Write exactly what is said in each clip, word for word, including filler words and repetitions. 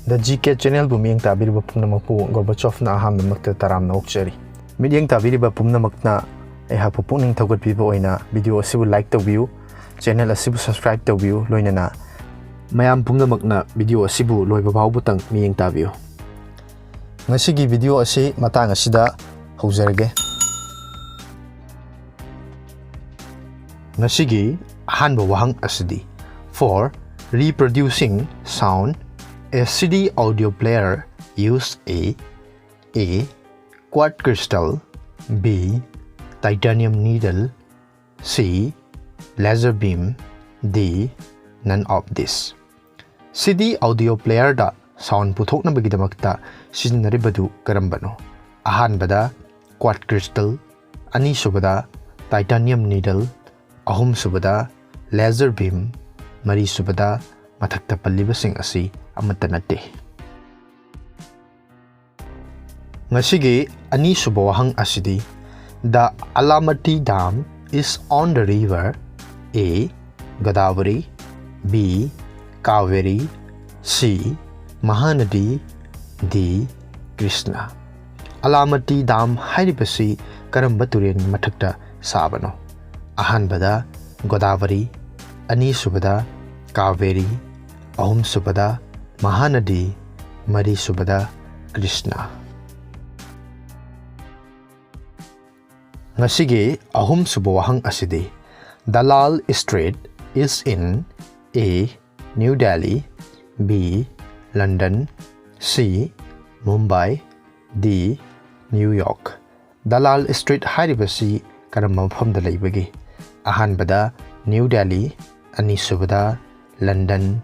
The G K Channelꯕꯨ ꯃꯤꯠꯌꯦꯡ ꯇꯥꯕꯤꯔꯤꯕ ꯄꯨꯝꯅꯃꯛꯄꯨ ꯒꯣꯔꯕꯥꯆꯣꯚꯅ ꯑꯍꯥꯟꯕꯃꯛꯇ ꯇꯔꯥꯝꯅ ꯑꯣꯛꯆꯔꯤ꯫ ꯃꯤꯠꯌꯦꯡ ꯇꯥꯕꯤꯔꯤꯕ ꯄꯨꯝꯅꯃꯛꯅ ꯑꯩꯍꯥꯛꯄꯨ ꯄꯨꯛꯅꯤꯡ ꯊꯧꯒꯠꯄꯤꯕ ꯑꯣꯏꯅ video ꯑꯁꯤꯕꯨ like ꯇꯧꯕꯤꯌꯨ, channel ꯑꯁꯤꯕꯨ subscribe ꯇꯧꯕꯤꯌꯨ, ꯂꯣꯏꯅꯅ ꯃꯌꯥꯝ ꯄꯨꯝꯅꯃꯛꯅ video ꯑꯁꯤꯕꯨ ꯂꯣꯏꯕ ꯐꯥꯎꯕꯇꯪ ꯃꯤꯠꯌꯦꯡ ꯇꯥꯕꯤꯌꯨ꯫ ꯉꯁꯤꯒꯤ video ꯑꯁꯤ ꯃꯇꯥꯡ ꯑꯁꯤꯗ ꯍꯧꯖꯔꯒꯦ꯫ ꯉꯁꯤꯒꯤ ꯑꯍꯥꯟꯕ ꯋꯥꯍꯪ ꯑꯁꯤꯗꯤ, for reproducing sound, a C D audio player use a, A, quad crystal, B, titanium needle, C, laser beam, D, none of this꯫ C D audio playerꯗ sound ꯄꯨꯊꯣꯛꯅꯕꯒꯤꯗꯃꯛꯇ ꯁꯤꯖꯤꯟꯅꯔꯤꯕꯗꯨ ꯀꯔꯝꯕꯅꯣ? ꯑꯍꯥꯟꯕꯗ quad crystal, ꯑꯅꯤꯁꯨꯕꯗ titanium needle, ꯑꯍꯨꯝꯁꯨꯕꯗ laser beam, ꯃꯔꯤꯁꯨꯕꯗ ꯃꯊꯛꯇ ꯄꯜꯂꯤꯕꯁꯤꯡ ꯑꯁꯤ ꯑꯃꯠꯇ ꯅꯠꯇꯦ꯫ ꯉꯁꯤꯒꯤ ꯑꯅꯤꯁꯨꯕ ꯋꯥꯍꯪ ꯑꯁꯤꯗꯤ, The Alamati Dam is on the river A, Godavari, B, Kaveri, C, Mahanadi, D, Krishna꯫ ꯑꯂꯥꯃꯇꯤ dam ꯍꯥꯏꯔꯤꯕꯁꯤ ꯀꯔꯝꯕ ꯇꯨꯔꯦꯜꯒꯤ ꯃꯊꯛꯇ ꯁꯥꯕꯅꯣ? ꯑꯍꯥꯟꯕꯗ ꯒꯣꯗꯥꯕꯔꯤ, ꯑꯅꯤꯁꯨꯕꯗ ꯀꯥꯕꯦꯔꯤ, ꯑꯍꯨꯝꯁꯨꯕꯗ ꯃꯍꯥꯅꯗꯤ, ꯃꯔꯤꯁꯨꯕꯗ ꯀ꯭ꯔꯤꯁꯅ꯫ ꯉꯁꯤꯒꯤ ꯑꯍꯨꯝꯁꯨꯕ ꯋꯥꯍꯪ ꯑꯁꯤꯗꯤ, Dalal Street is in A, New Delhi, B, London, C, Mumbai, D, New York꯫ Dalal Street ꯍꯥꯏꯔꯤꯕꯁꯤ ꯀꯔꯝꯕ ꯃꯐꯝꯗ ꯂꯩꯕꯒꯦ? ꯑꯍꯥꯟꯕꯗ New Delhi, ꯑꯅꯤꯁꯨꯕꯗ London,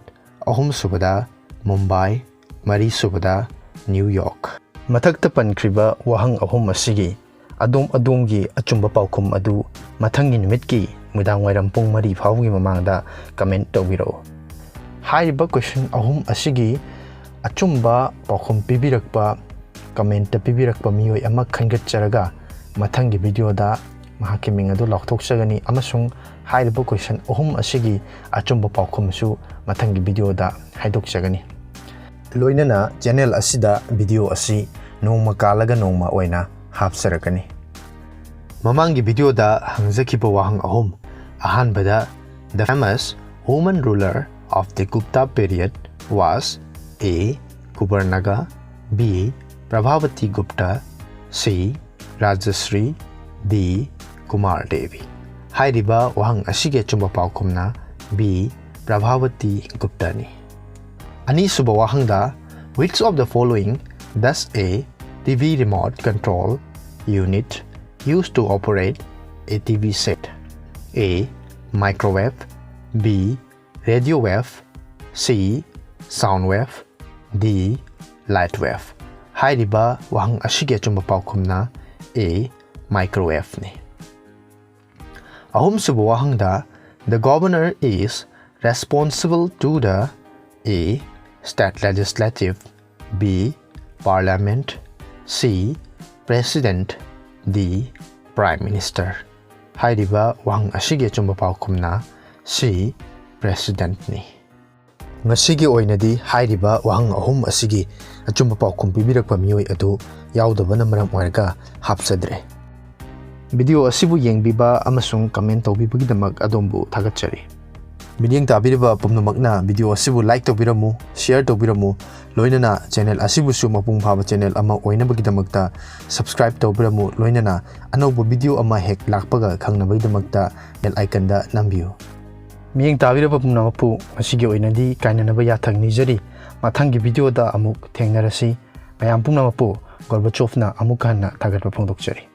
ꯑꯍꯨꯝꯁꯨꯕꯗ Mumbai, ꯃꯔꯤꯁꯨꯕꯗ New York꯫ ꯃꯊꯛꯇ ꯄꯟꯈ꯭ꯔꯤꯕ ꯋꯥꯍꯪ ꯑꯍꯨꯝ ꯑꯁꯤꯒꯤ ꯑꯗꯣꯝ ꯑꯗꯣꯝꯒꯤ ꯑꯆꯨꯝꯕ ꯄꯥꯎꯈꯨꯝ ꯑꯗꯨ ꯃꯊꯪꯒꯤ ꯅꯨꯃꯤꯠꯀꯤ ꯅꯨꯃꯤꯗꯥꯡꯋꯥꯏꯔꯝ ꯄꯨꯡ ꯃꯔꯤ ꯐꯥꯎꯕꯒꯤ ꯃꯃꯥꯡꯗ comment ꯇꯧꯕꯤꯔꯛꯎ꯫ ꯍꯥꯏꯔꯤꯕ question ꯑꯍꯨꯝ ꯑꯁꯤꯒꯤ ꯑꯆꯨꯝꯕ ꯄꯥꯎꯈꯨꯝ ꯄꯤꯕꯤꯔꯛꯄ, comment ꯄꯤꯕꯤꯔꯛꯄ ꯃꯤꯑꯣꯏ ꯑꯃ ꯈꯟꯒꯠꯆꯔꯒ ꯃꯊꯪꯒꯤ video ꯗ ꯃꯍꯥꯛꯀꯤ ꯃꯤꯡ ꯑꯗꯨ ꯂꯥꯎꯊꯣꯛꯆꯒꯅꯤ ꯑꯃꯁꯨꯡ ꯍꯥꯏꯔꯤꯕ question ꯑꯍꯨꯝ ꯑꯁꯤꯒꯤ ꯑꯆꯨꯝꯕ ꯄꯥꯎꯈꯨꯝꯁꯨ ꯃꯊꯪꯒꯤ video ꯗ ꯍꯥꯏꯗꯣꯛꯆꯒꯅꯤ꯫ ꯂꯣꯏꯅꯅ ꯆꯦꯅꯦꯜ ꯑꯁꯤꯗ ꯚꯤꯗꯤꯑꯣ ꯑꯁꯤ ꯅꯣꯡꯃ ꯀꯥꯜꯂꯒ ꯅꯣꯡꯃ ꯑꯣꯏꯅ ꯍꯥꯞꯆꯔꯛꯀꯅꯤ꯫ ꯃꯃꯥꯡꯒꯤ ꯚꯤꯗꯤꯑꯣꯗ ꯍꯪꯖꯈꯤꯕ ꯋꯥꯍꯪ ꯑꯍꯨꯝ, ꯑꯍꯥꯟꯕꯗ, the famous woman ruler of the Gupta period was A. Kubarnaga, B. Prabhavati Gupta, C. Rajashri, D. Kumar Devi꯫ ꯍꯥꯏꯔꯤꯕ ꯋꯥꯍꯪ ꯑꯁꯤꯒꯤ ꯑꯆꯨꯝꯕ ꯄꯥꯎꯈꯨꯝꯅ B. Prabhavati Guptani꯫ ꯑꯅꯤꯁꯨꯕ ꯋꯥꯍꯪꯗ, which of the following does a T V remote control unit use to operate a T V set? A. Microwave, B. Radio wave, C. Sound wave, D. Light wave꯫ ꯍꯥꯏꯔꯤꯕ ꯋꯥꯍꯪ ꯑꯁꯤꯒꯤ ꯑꯆꯨꯝꯕ ꯄꯥꯎꯈꯨꯝꯅ A. Microwave ꯅꯤ꯫ ꯑꯍꯨꯝꯁꯨꯕ ꯋꯥꯍꯪꯗ, the governor is responsible to the A. State legislative, B. Parliament, C. President, D. Prime Minister꯫ ꯍꯥꯏꯔꯤꯕ ꯋꯥꯍꯪ ꯑꯁꯤꯒꯤ ꯑꯆꯨꯝꯕ ꯄꯥꯎꯈꯨꯝꯅ C. President ꯅꯤ꯫ ꯉꯁꯤꯒꯤ ꯑꯣꯏꯅꯗꯤ ꯍꯥꯏꯔꯤꯕ ꯋꯥꯍꯪ ꯑꯍꯨꯝ ꯑꯁꯤꯒꯤ ꯑꯆꯨꯝꯕ ꯄꯥꯎꯈꯨꯝ ꯄꯤꯕꯤꯔꯛꯄ ꯃꯤꯑꯣꯏ ꯑꯗꯨ ꯌꯥꯎꯗꯕꯅ ꯃꯔꯝ ꯑꯣꯏꯔꯒ ꯍꯥꯞꯆꯗ꯭ꯔꯦ꯫ ꯚꯤꯗꯤꯑꯣ ꯑꯁꯤꯕꯨ ꯌꯦꯡꯕꯤꯕ ꯑꯃꯁꯨꯡ ꯀꯃꯦꯟ ꯇꯧꯕꯤꯕꯒꯤꯗꯃꯛ ꯑꯗꯣꯝꯕꯨ ꯊꯥꯒꯠꯆꯔꯤ꯫ ꯃꯤꯠꯌꯦꯡ ꯇꯥꯕꯤꯔꯤꯕ ꯄꯨꯝꯅꯃꯛꯅ ꯚꯤꯗꯤꯑꯣ ꯑꯁꯤꯕꯨ ꯂꯥꯏꯛ ꯇꯧꯕꯤꯔꯝꯃꯨ, ꯁꯤꯌꯔ ꯇꯧꯕꯤꯔꯝꯃꯨ, ꯂꯣꯏꯅꯅ ꯆꯦꯅꯦꯜ ꯑꯁꯤꯕꯨꯁꯨ ꯃꯄꯨꯡ ꯐꯥꯕ ꯆꯦꯅꯦꯜ ꯑꯃ ꯑꯣꯏꯅꯕꯒꯤꯗꯃꯛꯇ ꯁꯕꯁꯀ꯭ꯔꯥꯏꯕ ꯇꯧꯕꯤꯔꯝꯃꯨ, ꯂꯣꯏꯅꯅ ꯑꯅꯧꯕ ꯚꯤꯗꯤꯑꯣ ꯑꯃ ꯍꯦꯛ ꯂꯥꯛꯄꯒ ꯈꯪꯅꯕꯒꯤꯗꯃꯛꯇ ꯕꯦꯜ ꯑꯥꯏꯀꯟꯗ ꯅꯝꯕꯤꯌꯨ꯫ ꯃꯤꯠꯌꯦꯡ ꯇꯥꯕꯤꯔꯕ ꯄꯨꯝꯅꯃꯛꯄꯨ ꯉꯁꯤꯒꯤ ꯑꯣꯏꯅꯗꯤ ꯀꯥꯏꯅꯅꯕ ꯌꯥꯊꯪ ꯅꯤꯖꯔꯤ꯫ ꯃꯊꯪꯒꯤ ꯚꯤꯗꯤꯑꯣꯗ ꯑꯃꯨꯛ ꯊꯦꯡꯅꯔꯁꯤ꯫ ꯃꯌꯥꯝ ꯄꯨꯝꯅꯃꯛꯄꯨ ꯒꯣꯔꯕꯥꯆꯣꯚꯅ ꯑꯃꯨꯛ ꯍꯟꯅ ꯊꯥꯒꯠꯄ ꯐꯣꯡꯗꯣꯛꯆꯔꯤ꯫